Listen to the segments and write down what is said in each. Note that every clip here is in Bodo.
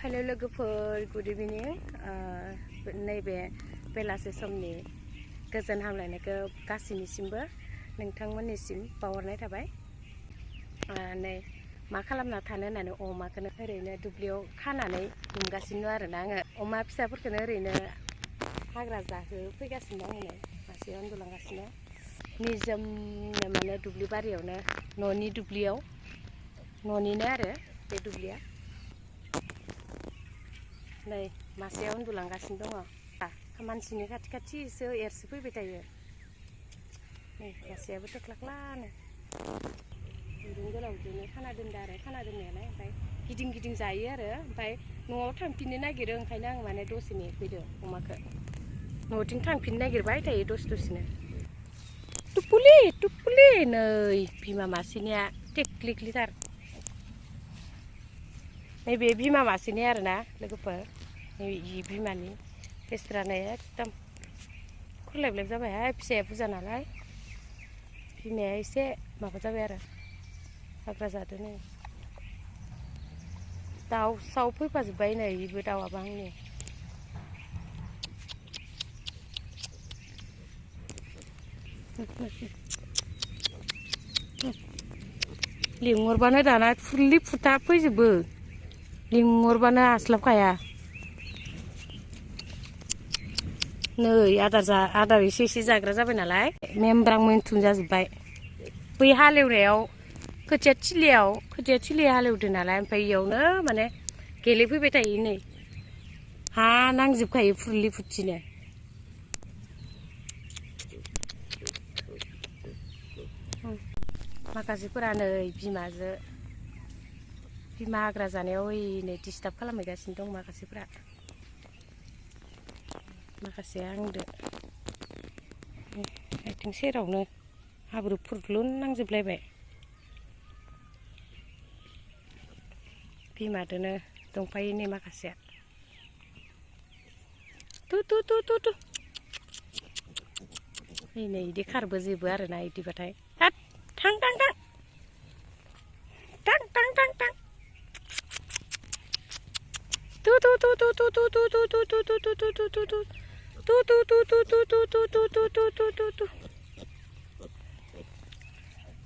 हेलो लोगोफोर गुड इभिनिं नैबे बेलासे समनि गोजोन हामलायनायखौ गासैनिसिमबो नोंथांमोननिसिम बावहरनाय थाबाय। नै मा खालामना थानो होननानै अमाखौनो ओरैनो दुब्लियाव खानानै गुमगासिनो आरोना आङो अमा फिसाफोरखौनो ओरैनो हाग्रा जाहोफैगासिनो आङो मासे उन्दुलांगासिनो निजोमनो माने दुब्लि बारियावनो न'नि दुब्लियाव न'निनो आरो बे दुब्लिया नै मासेया उन्दुलांगासिनो दङ मानसिनि खाथि खाथिसो एरसोफैबाय थायो। नै मासेयाबो थेख्लाख्लानो दिरुं गोलावजोंनो खाना दोनदो आरो खाना दोननायालाय ओमफ्राय गिदिं गिदिं जायो आरो ओमफ्राय न'आव थांफिननो नागिरो ओंखायनो आं माने दसे नेफैदो अमाखौ न'थिं थांफिननो नागिरबाय थायो दसेनो टुपुलि टुपुलि नै बिमा मासेनिया टेक्लिक्लिथार नैबे बिमा मासेनि आरोना लोगोफोर नैबे बिमानि बेस्रानो एकदम खुरलायब्लाब जाबायहाय फिसाया बुरजा नालाय बिमाया एसे माबा जाबाय आरो हाग्रा जादों नै दाउसाव फैफाजोब्बाय नै बेबो दाउआबो आंनि लिंहरबानो दाना फुरलि फुथा फैजोबो लिंहरबानो हास्लाबखाया नै आदार एसे जाग्रा जाबाय नालाय मेमब्रां मोनथुम जाजोब्बाय बै हालेवनायाव खोथिया थिलि हालेवदो नालाय ओमफ्राय इयावनो माने गेलेफैबाय थायो नै हा नांजोबखायो फुरलि फुथिनो माखासेफोरा नै बिमा हाग्रा जानायाव ओइनै डिस्टार्ब खालामहैगासिनो दं माखासेया आंदो आथिं सेरावनो हाब्रु फुरलुन नांजोबलायबाय बिमादोनो दंफायो नै माखासेया तु नै इदि खारबोजोबो आरोना इदिबाथाय थां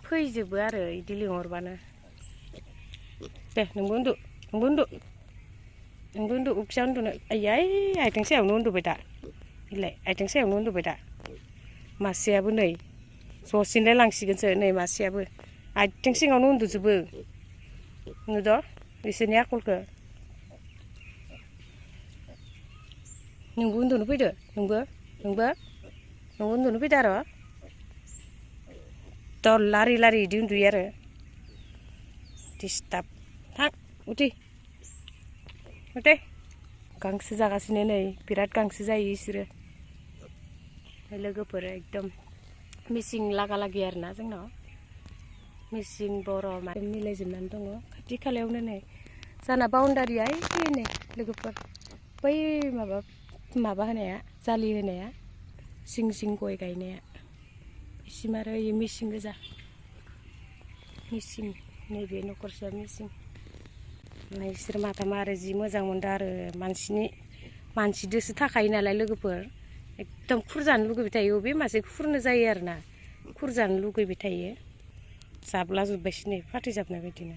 फैजोबो आरो इदि लिंहरबानो दे नोंबो उन्दु फिसा उन्दुनो आयै आथिं सायावनो उन्दुबाय दा इलाय आथिं सायावनो उन्दुबाय दा मासेयाबो नै जसिनलाय लांसिगोनसो नै मासेयाबो आथिं सिङावनो उन्दुजोबो नुद' बिसोरनि आखलखौ नोंबो उन्दुनो फैदो नोंबो उन्दुनो फैदो आरो द' लारि इदि उन्दुयो आरो डिस्टार्ब थां उथि गांसो जागासिनो नै बिराद गांसो जायो इसोरो लोगोफोर एकदम मिसिं लागालागि आरोना जोंनाव मिसिं बर' मिलायजोबनानै दङ खाथि खालायावनो नै जाना बाउन्डारिया नै लोगोफोर बै माबा होनाया जालि होनाया जिं गय गायनाया बिसिम आरो मिसिं गोजा मिसिं नैबे न'खरसेया मिसिं बिसोर माथाम आरो जि मोजां मोनदों आरो मानसिदोसो थाखायो नालाय लोगोफोर एकदम खुरजानो लुगैबाय थायो बे मासे खुरनो जायो आरोना खुरजानो लुगैबाय थायो जाब्ला जोब्बायसो नै फाथै जाबनाय बायदिनो